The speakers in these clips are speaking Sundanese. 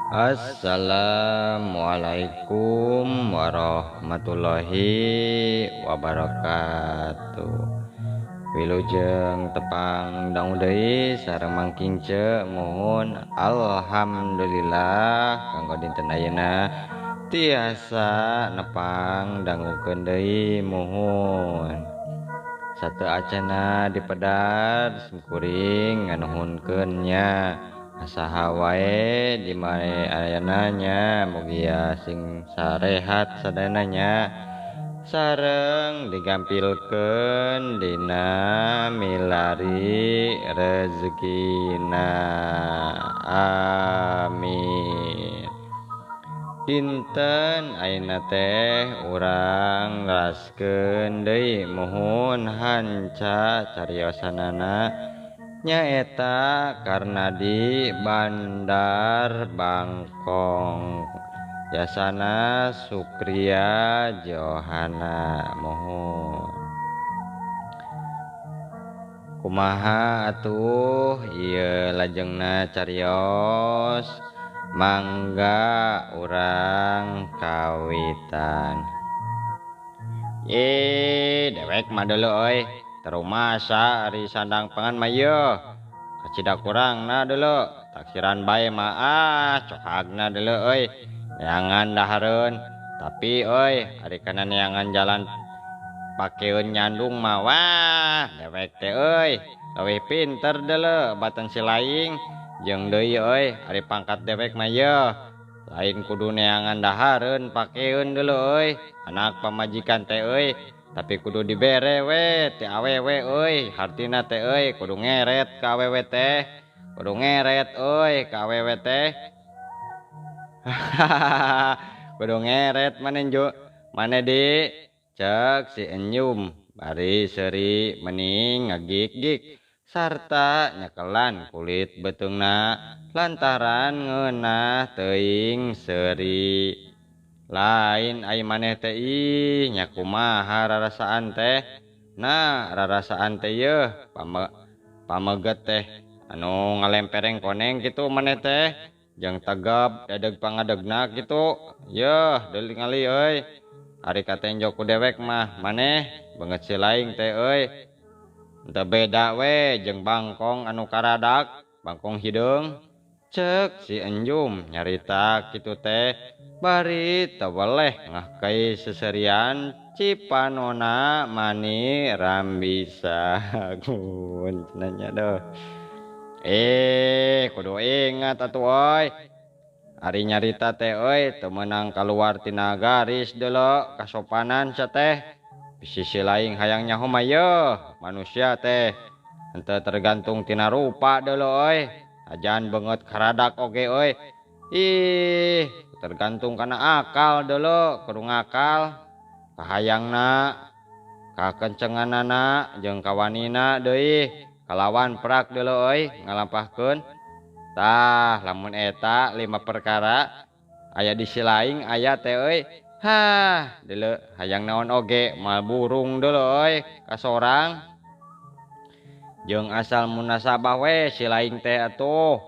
Assalamualaikum warahmatullahi wabarakatuh. Wilujeng tepang dangu deui sareng Mang Kince muhun. Alhamdulillah kanggo dinten ayeuna tiasa nepang dangukeun deui muhun. Sateuacanna dipedar simkuring nganuhunkeun nya. Saha wae di mana ayana nya, mugia sing sarehat sadayana nya, sareng digampilkeun dina milari rezekina, amin. Dinten ayeuna teh urang neraskeun deui muhun hanca cariosanana, nyaeta karena di Bandar Bangkong jasana Sukria Johana muhun. Kumaha atuh ieu lajengna carios, mangga urang kawitan. Dewek mah deuleu euy. Terumasa ari sandang pangan mah yeuh kacida kurangna deuleu, taksiran bae mah ah cohagna deuleu euy, neangan dahareun. Tapi euy ari kana neangan jalan pakeun nyandung mah wah dewek teh euy leuwih pinter deuleu batan si laing. Jeung deui euy ari pangkat dewek mah yeuh lain kudu neangan dahareun pakeun deuleu euy, anak pamajikan teh euy tapi kudu dibere we ti awewe euy, hartina teh euy kudu ngeret ka awewe teh, kudu ngeret euy ka awewe teh. Kudu ngeret maneh ju, maneh di cek si Enyum bari seuri mening ngagik-gik sarta nyekelan kulit beuteungna lantaran ngeunah teuing seuri. Lain ai maneh teh ih nya kumaha rarasaan teh. Nah rarasaan teh yeuh pameget teh anu ngalempereng koneng kitu maneh teh jeung tegep dadeg pangadegna kitu yeuh deuli ngali euy. Ari katenjo ku dewek mah maneh beungeut si laing teh euy teu beda we jeung bangkong anu karadak bangkong hideung. Cek si Enjum nyarita kitu teh bari teweleh ngahkei seserian cipanona mani rambisa. Gun nanya doh. Kudu ingat atuh euy. Ari nyarita teh euy teu meunang kaluar tina garis deuleu kasopanan sia teh. Sisi laing hayang nyaho mah yeuh manusia teh henteu tergantung tina rupa deuleu euy. Ajan beungeut karadak oge euy. Ih, tergantung kana akal deuleu, kudu ngakal kahayangna, kakencenganana jeung kawanina deui kalawan prak deuleu euy ngalampahkeun. Tah, lamun eta 5 perkara aya di si laing aya teh euy. Hah, deuleu hayang naon oge moal burung deuleu euy kasorang. Jeung asal munasabah we si laing teh atuh.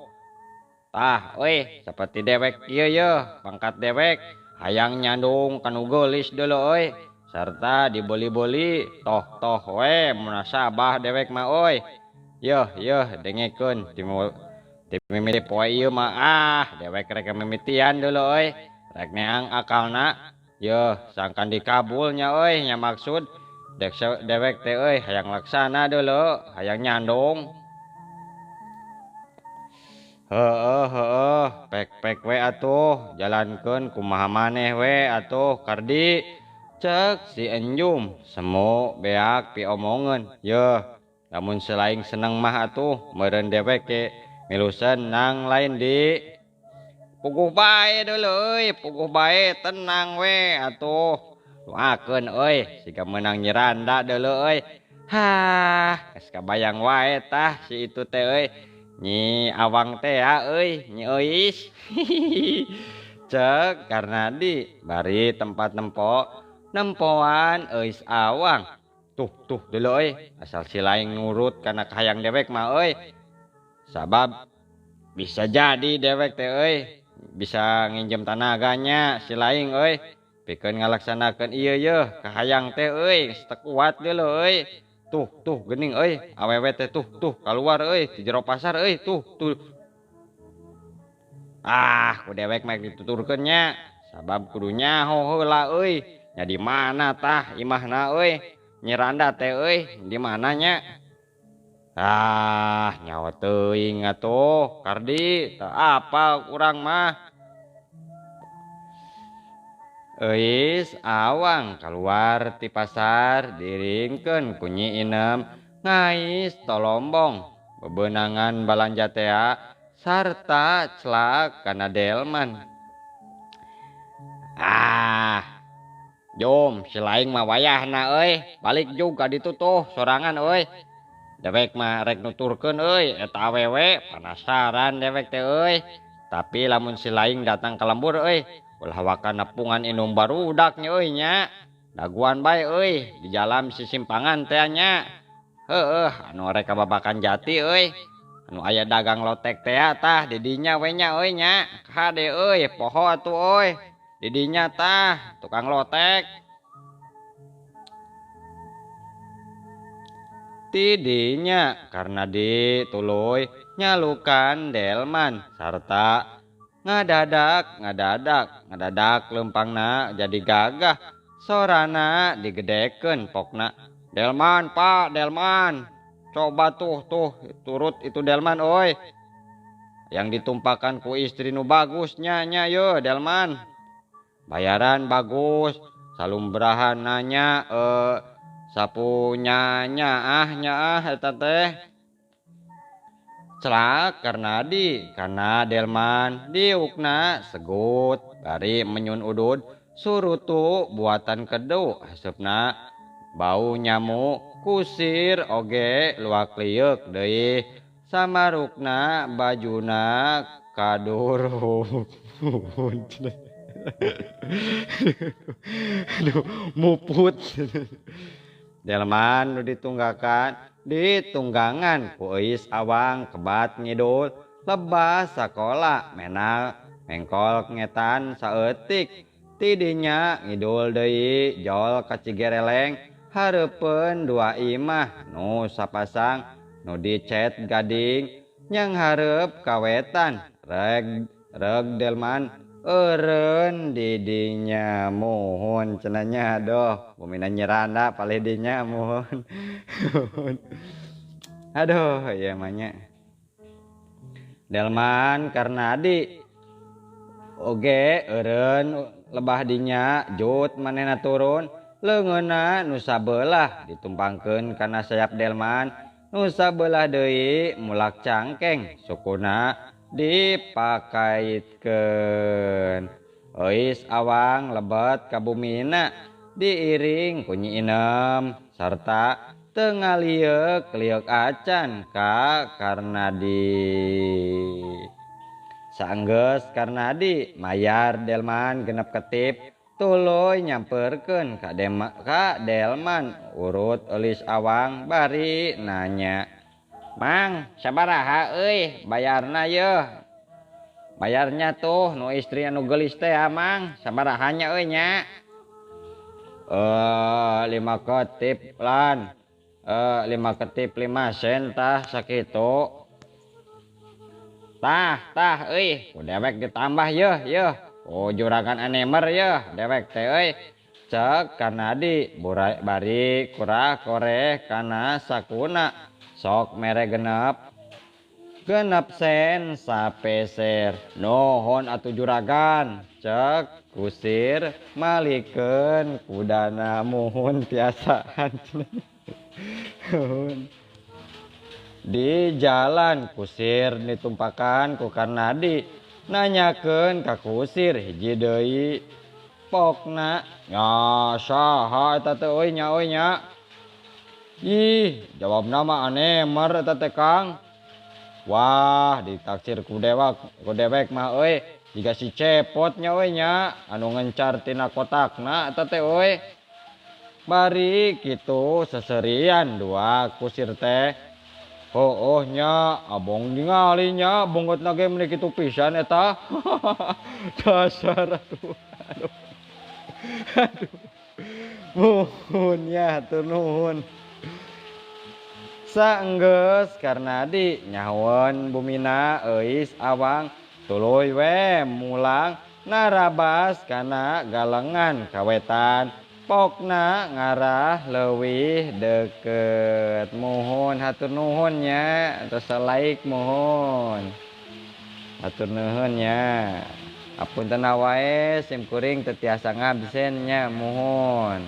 Tah euy saperti dewek ieu yeuh pangkat dewek hayang nyandung kanu geulis deuleu euy sarta dibeli-beli toh-toh we munasabah dewek mah euy. Yeuh yeuh dengekeun ti mimiti poe ieu mah ah dewek rek mimitian deuleu euy rek neang akalna yeuh sangkan dikabul nya euy nya maksud dek dewek teh euy hayang laksana deuleu hayang nyandung. Heeh heeh pek-pek we atuh jalankeun kumaha maneh we atuh Kardi. Cek si Enjum semu beak piomongeun yeuh lamun selaing seneng mah atuh meureun dewek ge milu senang lain di puguh bae deuleu euy, puguh bae tenang we atuh doakeun euy siga meunang nyiranda deuleu euy. Hah geus kabayang wae tah si itu teh euy Nyi Awang teh ya euy, Nyi Euis. Cek Karnadi bari tempat nempo nempoan Euis Awang. Tuh tuh deuleu euy, asal si laing nurut kana kahayang dewek mah euy. Sabab bisa jadi dewek teh euy Bisa nginjem tanaganya si laing euy. Pikeun ngalaksanakeun ieu yeuh kahayang teh euy, geus teu kuat geuleuh euy. Tuh tuh geuning euy, awewe teh tuh tuh kaluar euy ti jero pasar euy, tuh tuh. Ah, ku dewek mah dituturkeun nya. Sabab kudu nyaho heula euy. Nya di mana tah imahna euy? Nyi Randa teh euy, di mana nya? Ah, nyaho teuing atuh, Kardi, teu apal urang mah. Euis Awang kaluar ti pasar diringkeun ku Nyi Inem ngais tolombong bebenangan balanja tea sarta celak kana delman. Ah, jom si laing mah wayahna euy, balik jug ka ditu tuh sorangan euy. Dewek mah rek nuturkeun euy eta awewe panasaran dewek teh euy. Tapi lamun si laing datang ka lembur euy, ulah waka nepungan indung barudak nya euy nya. Daguan bae euy di jalan sisimpangan teh nya. Heueuh anu rek ka Babakan Jati euy. Anu aya dagang lotek teh tah di dinya we nya euy nya. Kade euy poho atuh euy. Di dinya tah tukang lotek. Tidinya karena di tuluy nyalukan delman sarta ngadadak ngadadak ngadadak lempangna jadi gagah sorana digedekeun pokna. Delman pak delman, coba tuh tuh turut itu delman oi. Yang ditumpakan ku istri nu bagus nya nya yo delman. Bayaran bagus, salumbrahan nanya sapu nya ah nya ah eta teh. Celak karena di karena delman diukna segut bari menyun udud surutu buatan kedu hasupna bau nyamuk kusir oge luak liuk deui samarukna bajuna kaduruk. Aduh, muput. Delman nu ditunggakan ditunggangan ku Euis Awang kebat ngidul lebah sakola menak mengkol ngetan saeutik tidinya ngidul deui jol ka Cigereleng hareupeun dua imah nu sapasang nu dicet gading nyang hareup kawetan reg reg delman eureun didinya muhun cenah nya aduh bumina nyeranda palih dinya muhun. Aduh ieu mah nya. Delman Karnadi oge eureun lebah dinya jut manehna turun leungeunna nu sabelah ditumpangkeun kana sayap delman nu sabelah deui mulak cangkeng sukuna dipakaitkeun. Euis Awang lebet ka bumina diiring ku Nyi Inem sarta teu ngalieuk-lieuk acan ka Karnadi. Saenggeus Karnadi mayar delman genep ketip tuluy nyamperkeun ka delman urut Eulis Awang bari nanya. Mang, sabaraha euy bayarna yeuh? Bayarnya tuh nu istri anu geulis teh ya, Mang. Sabaraha nya euy nya? 5 ketip lan. 5 ketip 5 sen tah sakitu. Tah, tah euy, ku dewek ditambah yeuh yeuh. Oh juragan anemer yeuh dewek teh euy. Cek Karnadi bari kurah koreh kana sakuna. Sok mere genep genep sen sapeser. Nuhun atuh juragan. Cek kusir malikeun kudana muhun tiasaan. Di jalan kusir ditumpakan ku Karnadi nanyakeun ka kusir hiji deui pokna. Nya saha eta teh euy nya euy nya. Ih, jawabna mah anemer eta teh Kang. Wah, ditaksir ku dewek mah euy, jiga si cepot nya euy nya, anu ngencar tina kotakna eta teh euy. Bari kitu seserian dua kusir teh. Heueuh nya abong ningali nya beungeutna ge meuni kitu pisan eta. Dasar atuh. Aduh. Aduh. Muhun nya hatur nuhun. Saenggeus Karnadi nyahoeun bumina euis awang tuluy we mulang narabas kana galengan kawetan pokna ngarah leuwih deukeut. Muhun hatur nuhun nya tos like muhun. Hatur nuhun nya. Apunten wae sim kuring teu tiasa ngabsen nya muhun.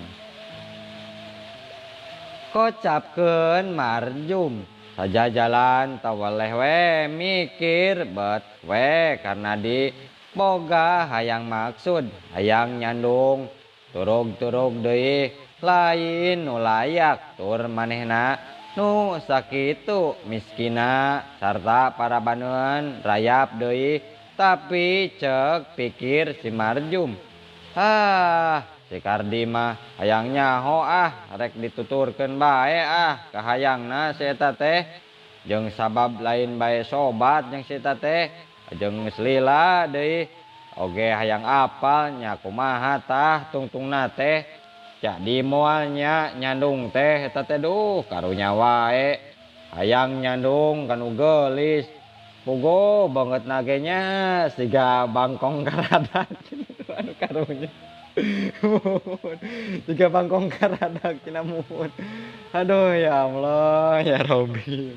Kocapkeun Marjum sajajalan tawaleh we mikir bet we Karnadi boga hayang maksud hayang nyandung turug-turug deui lain nu layak tur manehna nu sakitu miskina sarta para baneun rayap deui tapi ceuk pikir si Marjum ah si Kardi mah hayang nyaho ah rek dituturkeun bae ah kahayangna si eta teh jeung sabab lain bae sobat jeung si eta teh jeung geus lila deui oge hayang apal nya kumaha tah tungtungna teh jadi moal nya nyandung teh eta teh duh karunya wae hayang nyandung kanu geulis pugo beungeutna ge nya siga bangkong karadak anu karunya. Tiga bangkong karadak cenah muhun. Aduh ya Allah ya Robi.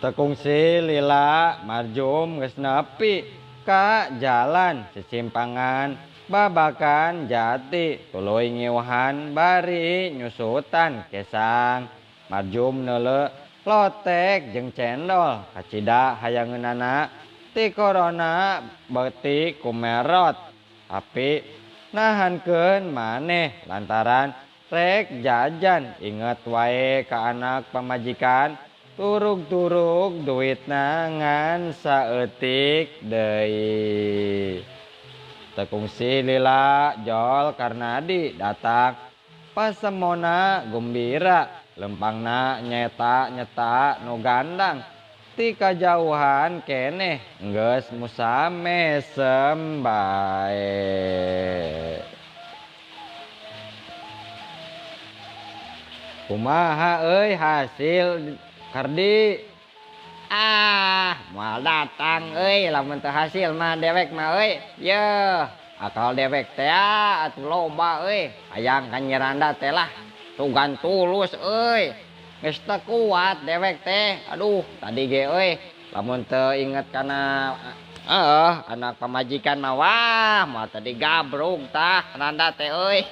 Tekungsi lila Marjum geus nepi ka jalan sisimpangan Babakan Jati tuluy ngiwahan bari nyusutan kesang. Marjum neuleuh lotek jeung cendol kacida hayangeunana ti korona beuti kumerot tapi nahankeun maneh lantaran rek jajan inget wae ka anak pamajikan turug-turug duitna ngan saeutik deui. Tekungsi lila jol Karnadi datang pasemona gumbira lempangna nyeta-nyeta nu gandang ti kajauhan keneh geus musamesem bae. Kumaha euy hasil Kardi? Ah, moal datang euy lamun teu hasil mah dewek mah euy. Yeuh, akal dewek teh atuh loba euy. Hayang ka Nyiranda teh lah sugan tulus euy. Geus teu kuat dewek teh. Aduh, tadi ge euy lamun teu inget kana anak pamajikan mah wah moal tadi gabrug tah Randa teh euy.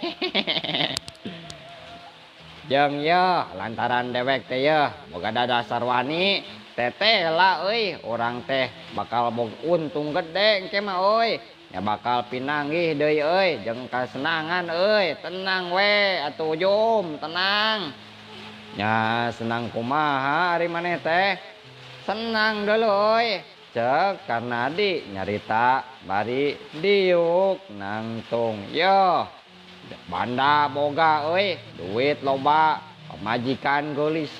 Jeung yeuh lantaran dewek teh yeuh boga dasar wani teteh lah euy urang teh bakal boga untung gede engke mah euy. Nya bakal pinanggih deui euy jeung kasenangan euy. Tenang we atuh Jum, tenang. Nya senang kumaha ari maneh teh? Senang dulu euy. Ceuk Karnadi nyarita bari diuk nangtung. Yoh, banda boga euy, duit loba, pamajikan geulis.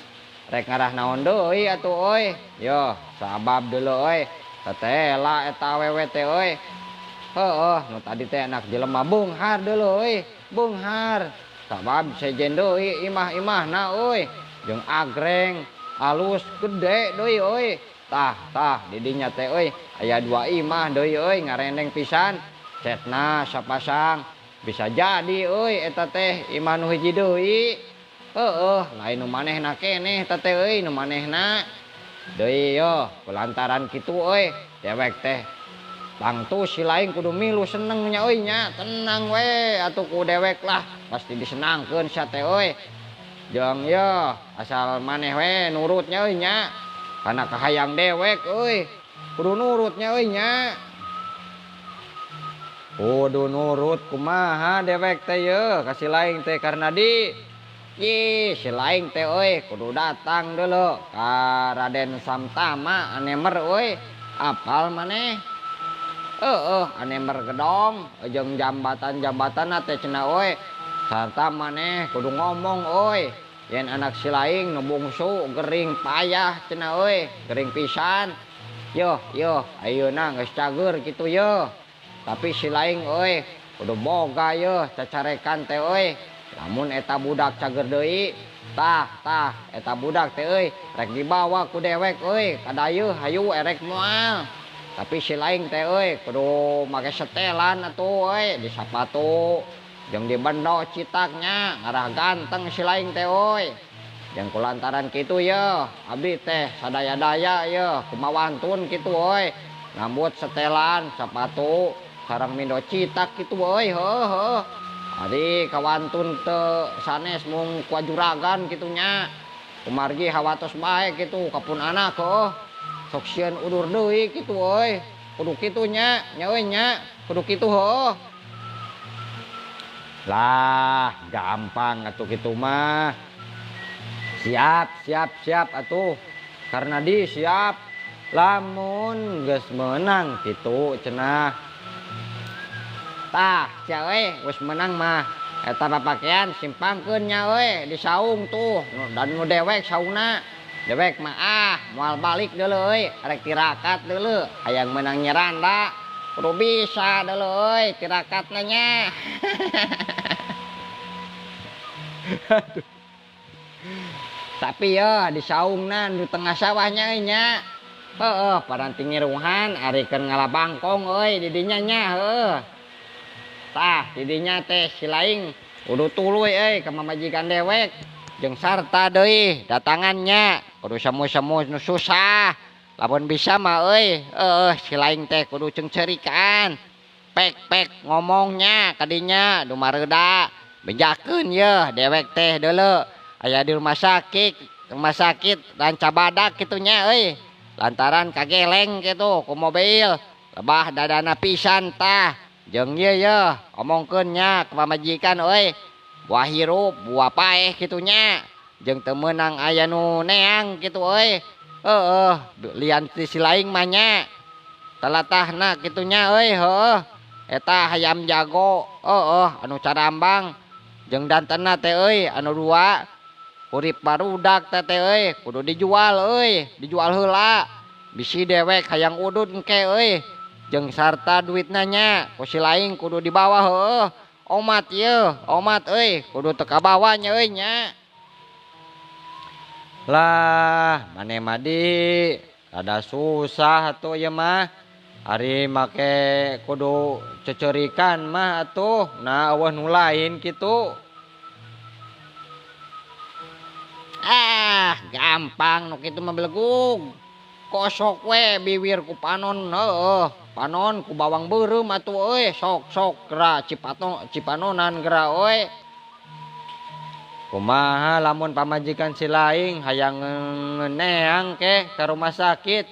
Rek ngarah naon deui atuh euy. Yoh, sabab dulu euy. Tetela eta awewe teh euy. Heueuh, nu tadi teh anak jelema beunghar dulu euy, beunghar. Sabab sejen deui imah-imahna euy, jeung agreng, alus gede deui euy. Tah tah di dinya teh euy aya dua imah deui euy ngarendeng pisan. Cetna sapasang bisa jadi euy eta teh imah nu hiji deui. Heueuh, lain nu manehna keneh eta teh euy nu manehna. Deui yo kulantaran kitu euy dewek teh tangtu si lain kudu milu seneng nya euy nya. Tenang we atuh ku dewek lah pasti disenangkeun sia teh euy. Jeung yo asal maneh we nurut nya euy nya. Kana kahayang dewek euy kudu nurut nya euy nya. Kudu nurut kumaha dewek teh yeuh ka si lain teh Karnadi. Ih, si lain teh euy kudu datang dulu ka Raden Samtama anemer euy. Apal maneh? Heueuh, anemer gedong jeung jambatan-jambatan teh cenah euy. Sarta maneh kudu ngomong euy, yen anak si laing nu bungsu gering payah cenah euy, gering pisan. Yoh, yoh, ayeuna geus cager kitu yeuh. Tapi si laing euy kudu boga yeuh cacarekan teh euy. Lamun eta budak cager deui, tah tah eta budak teh euy rek dibawa ku dewek euy ka dayeuh hayu erek moal. Tapi si laing teh euy kudu make setelan atuh euy di sapatu jeung di bendo citaknya ngarah ganteng si laing teh euy. Jeung kulantaran kitu yeuh abdi teh sadaya-daya yeuh kumawantun kitu euy ngambut setelan sapatu sareng mindo citak kitu euy heuh heuh. Ari kawantun teu sanes mung kuajuragan kitu nya. Kumargi hawatos bae kitu ka pun anak heuh. Sok sieun udur deui kitu euy. Kudu kitu nya, nya euy nya, kudu kitu heuh. Lah, gampang atuh kitu mah. Siap, siap, siap atuh. Karena di siap lamun geus meunang kitu cenah. Tah, sia euy, geus meunang mah eta papakean simpangkeun nya euy di saung tuh dan nu dewek saungna. Dewek mah ah moal balik deuleu euy, arek tirakat deuleu hayang meunang nyeranda. Kudu bisa deuleu euy tirakatna nya. Aduh. Tapi ya di saungna di tengah sawahnya euy nya. Heueuh, paranti ngiruhan ari keur ngalabangkong euy di dinya nya heueuh. Tah, didinya teh si laing kudu tuluy euy ka pamajikan dewek jeung sarta deui datangannya kudu semu-semu nu susah. Lamun bisa mah euy, heueuh si laing teh kudu cengcerikan. Pek-pek ngomongnya kadinya dumareuda bejakeun yeuh dewek teh deuleu aya di rumah sakit ranca badak kitu nya euy. Lantaran kageleng kitu ku mobil lebah dadana pisan tah. Jeung ieu yeuh omongkeun nya ka pamajikan euy, buah hirup buah paeh kitu nya jeung teu meunang aya nu neang kitu euy. Heueuh lian ti si laing mah nya talatahna kitu nya euy heueuh. Eta hayam jago heueuh anu carambang jeung dantenna teh euy anu dua urip barudak teh teh euy kudu dijual euy, dijual heula bisi dewek hayang udud engke euy. Jeung sarta duitna nya ku si laing kudu dibawa heueuh. Omat yeuh, omat euy kudu teu kabawa nya euy nya. Lah, maneh mah di rada susah atuh ieu mah. Ari make kudu cecerikan mah atuh, nah eueuh nu lain kitu. Ah, gampang nu kitu mah belegug. Kosok we biwir ku panon heueuh. Panon ku bawang beureum atuh euy, sok-sok geura cipanonan geura euy. Kumaha lamun pamajikan si laing hayang neang ke ka rumah sakit.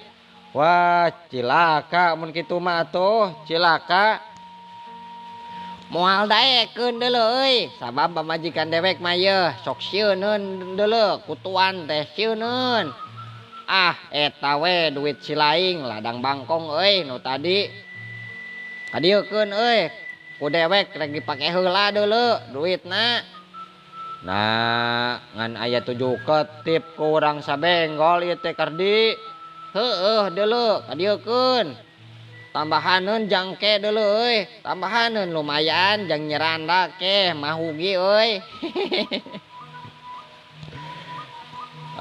Wah, cilaka mun kitu mah atuh, cilaka. Moal daekeun deuleu euy, sabab pamajikan dewek mah yeuh sok sieuneun deuleu kutuan teh sieuneun. Ah, eta we duit si laing ladang bangkong euy nu tadi. Kadieukeun euy, ku dewek rek dipake heula deuleu duitna. Nah, ngan aya 7 ketip ku urang sabenggol ieu teh Kardi. Heueuh deuleu kadieukeun. Tambahaneun jangke deuleu euy, tambahaneun lumayan jang nyeranda ke mahugi euy.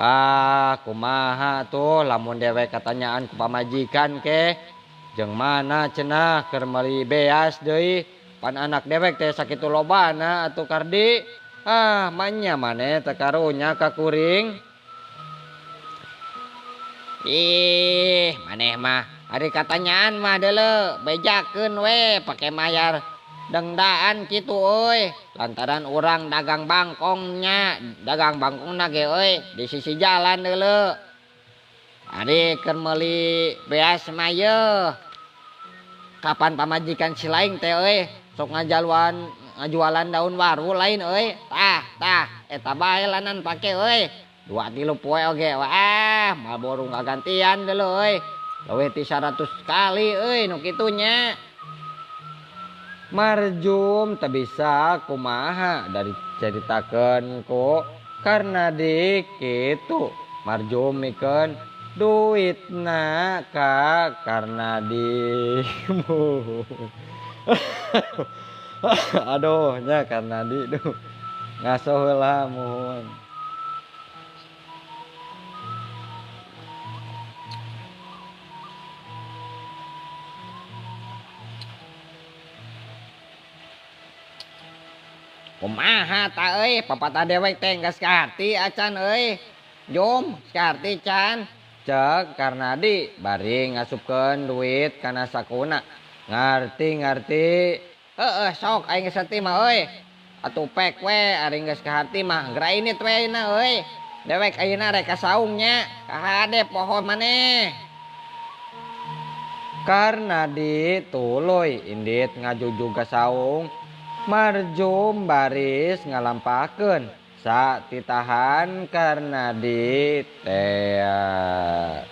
Ah, kumaha tuh lamun dewek katanyaan ku pamajikan ke jeung mana cenah keur meuli beas deui pan anak dewek teh sakitu lobana atuh Kardi. Ah, manya maneh teh karunya ka kuring. Ih, maneh mah ari katanyaan mah deuleu bejakeun we pake mayar dengdaan kitu euy. Lantaran urang dagang bangkongnya, dagang bangkongna ge euy di sisi jalan deuleu. Ari keur meuli beas mah yeuh. Kapan pamajikan si laing teh euy sok ngajualan daun waru lain euy. Tah, tah eta bae lanan pake euy. 2 3 poe oge wah moal borong kagantian deuleu euy. Leuwih ti 100 kali euy nu kitu nya. Marjum teu bisa kumaha dari caritakeun ku Karnadi kitu. Marjum mikeun duitna ka Karnadi. Aduh nya Karnadi duh. Ngaso heula muhun. Kumaha ta euy papatah dewek teh geus kaharti acan euy. Jom kaharti can. Cek Karnadi bari ngasupkeun duit kana sakuna. Ngarti-ngarti. Heeh sok aing geus ngerti mah euy. Atuh pek we ari geus kaharti mah geura init we ayeuna euy. Dewek ayeuna rek ka saung nya. Kahade poho maneh. Karnadi tuluy indit ngajujug ka saung. Marjum baris ngalampahkeun sa titahan Karnadi tea.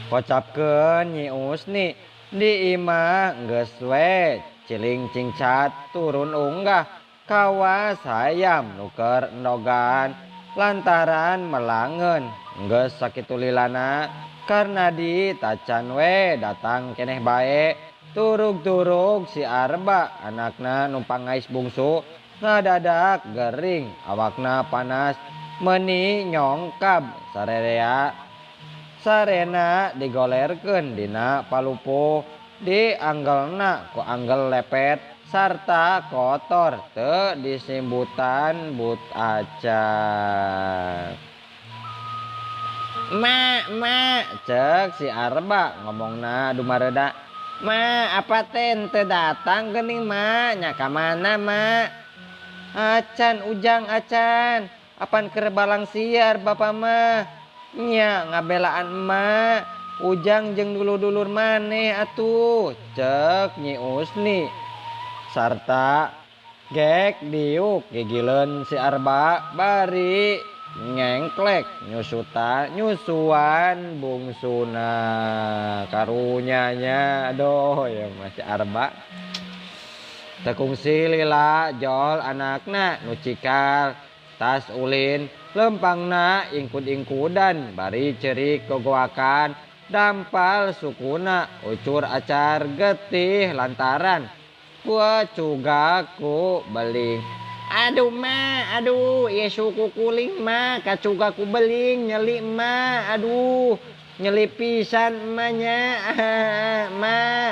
Kocapkeun Nyi Usni di imah geus we ciling cingcat turun unggah kawas hayam nu keur endogan lantaran melangeun geus sakitu lilana. Karnadi tacan we datang keneh bae turug-turug si Arba anakna numpang ngais bungsu ngadadak gering awakna panas meuni nyongkab sarerea sarena digolerkeun dina palupuh dianggelna ku anggel lepet sarta kotor teu disimbutan but acan. Ma, ma, cek si Arba ngomongna dumareda. Ma, apa teh teu datang geuning ma? Nya ka mana ma? Acan ujang acan. Apan keur balang siar bapa mah? Nya ngabelaan ma. Ujang jeung dulur-dulur maneh atuh, cek Nyi Usni. Sarta gek diuk gigileun si Arba bari ngengklek nyusuta nyusuan bungsuna karunyanya. Aduh ya masih Arba tekungsi lila jol anakna nu cikal tas ulin lempangna ingkud-ingkudan bari cerik gogoakan dampal sukuna ucur acar getih lantaran gua cugaku beling. Aduh ma, aduh, ieu suku kuling ma, kacuga ku beling, nyeli ma, aduh, nyeli pisan ma nya, ma.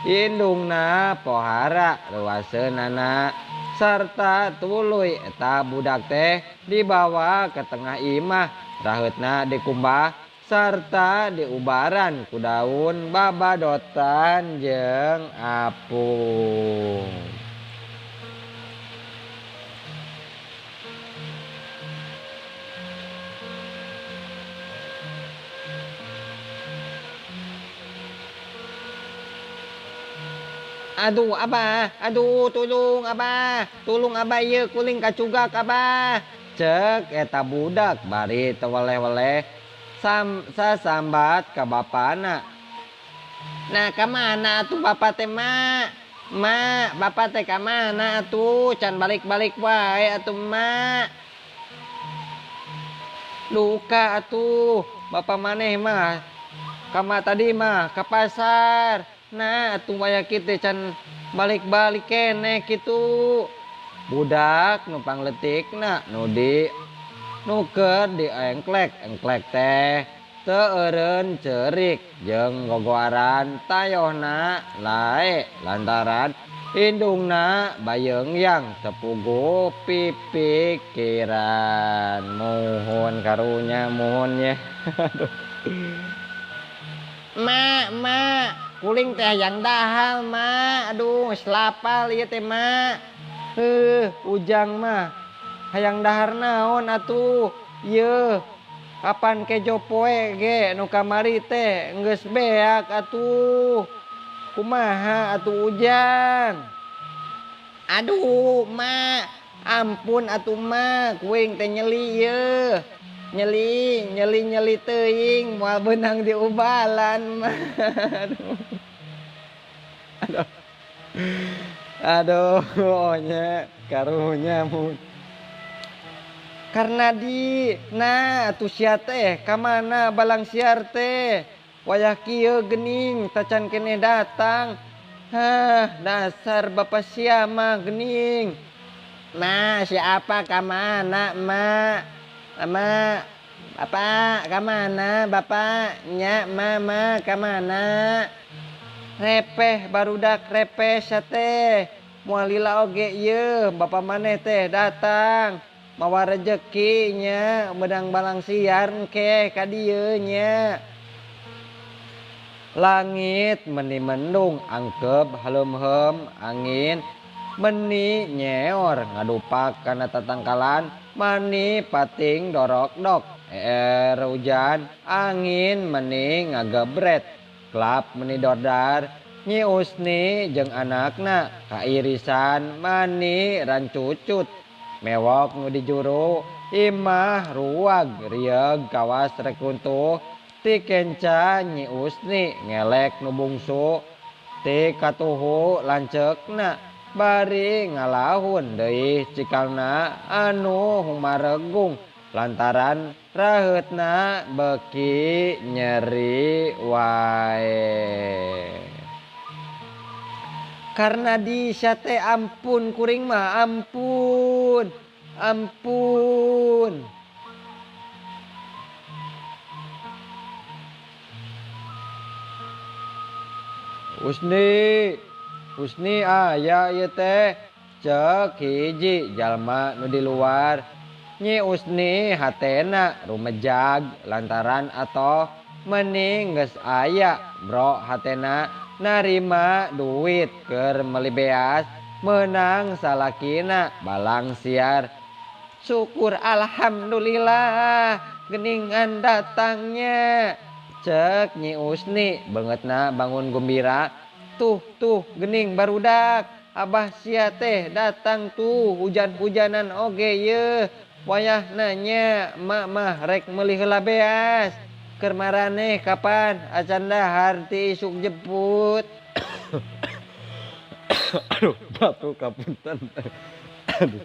Indungna pohara luaseunana sarta tuluy eta budak teh dibawa ke tengah imah, raheutna dikumbah sarta diubaran ku daun babadotan jeung apung. Aduh abah, aduh tulung abah, tulung abah ieu kuling kacugak abah. Cek eta budak bari teu weleh-weleh sasambat ka bapana. Nah ka mana atuh bapa teh ma? Ma, bapa teh ka mana atuh? Can balik-balik wae atuh ma. Duka atuh, bapa maneh mah kama tadi mah ka pasar. Nah, atuh waya kitu can balik-balik keneh kitu. Budak nu pangletikna nu di nu keur diengklek, engklek teh teu eureun ceurik jeung gogoaran tayohna lae lantaran indungna bayeungyang tepugu pipikiran. Muhun karunya muhun nya. Ma, ma, kuling teh hayang dahal ma, aduh geus lapal ieu teh ma. Heuh, ujang mah hayang dahar naon atuh? Yeuh, kapan kejo poe ge nu kamari teh geus beak atuh. Kumaha atuh ujang? Aduh, ma, ampun atuh ma, kuing teh nyeli yeuh. Nyeli nyeli nyeli teuing moal beunang diubalan mah. Aduh. Aduh, aduh nya karunya mun. Karena di nah atuh sia teh ka mana balang siar teh. Wayah kieu geuning tacan keneh datang. Hah, dasar bapa sia mah geuning. Nah, siapa ka mana, Mak? Mak, bapak ka mana bapak? Nya, mama ka mana? Repeh barudak repeh sia teh. Moal lila oge ieu bapa maneh teh datang. Mawa rejeki nya meunang balang siar engke ka dieu nya. Langit meni mendung angkep haleumheum angin meni nyeor ngadupak kana tatangkalan mani pating dorokdok eer hujan angin meni ngagebret klap meni dordar Nyi Usni jeung anakna kairisan mani rancucut mewok nu di juru imah ruag rieug kawas rek runtuh ti kenca Nyi Usni ngelek nu bungsu ti katuhu lanceukna bari ngalahun deui cikalna anu humaregung lantaran raheutna beuki nyeri wae. Karena di sia teh ampun kuring mah ampun ampun. Usni, Usni aya ieu teh ceuk hiji jalma nu di luar. Nyi Usni hatena rumejag lantaran atoh meni geus aya bro hatena narima duit keur meuli beas meunang salakina balang siar. Syukur alhamdulillah geningan datangnya. Cek Nyi Usni beungeutna bangun gumbira. Tuh tuh gening barudak abah sia teh datang tuh hujan-hujanan oge yeuh. Wayahna nya emak mah rek meuli heula beas. Keur maraneh kapan acan dahar ti isuk jemput. Aduh batuk kapunten. Aduh.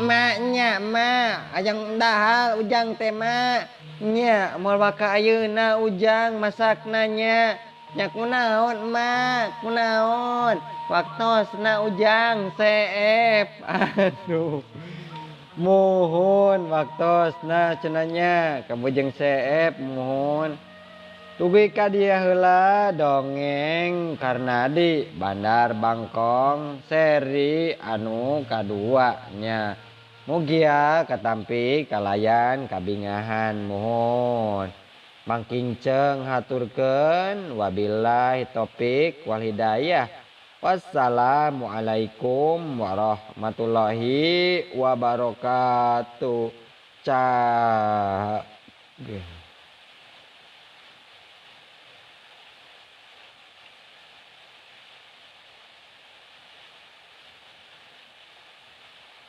Mak nya mak ajang dahar ujang teh mak. Nya moal waka ayeuna ujang masakna nya. Nya kunaon mak kunaon waktosna ujang seep. Aduh. Muhun waktosna cenah nya kabujeng seep muhun. Dugi ka dieu heula dongeng Karnadi Bandar Bangkong seri anu kadua nya. Mugia katampi kalayan kabingahan muhun. Mangkinceng haturkeun wabillahi taufik wal hidayah. Wassalamualaikum warahmatullahi wabarakatuh. Cah.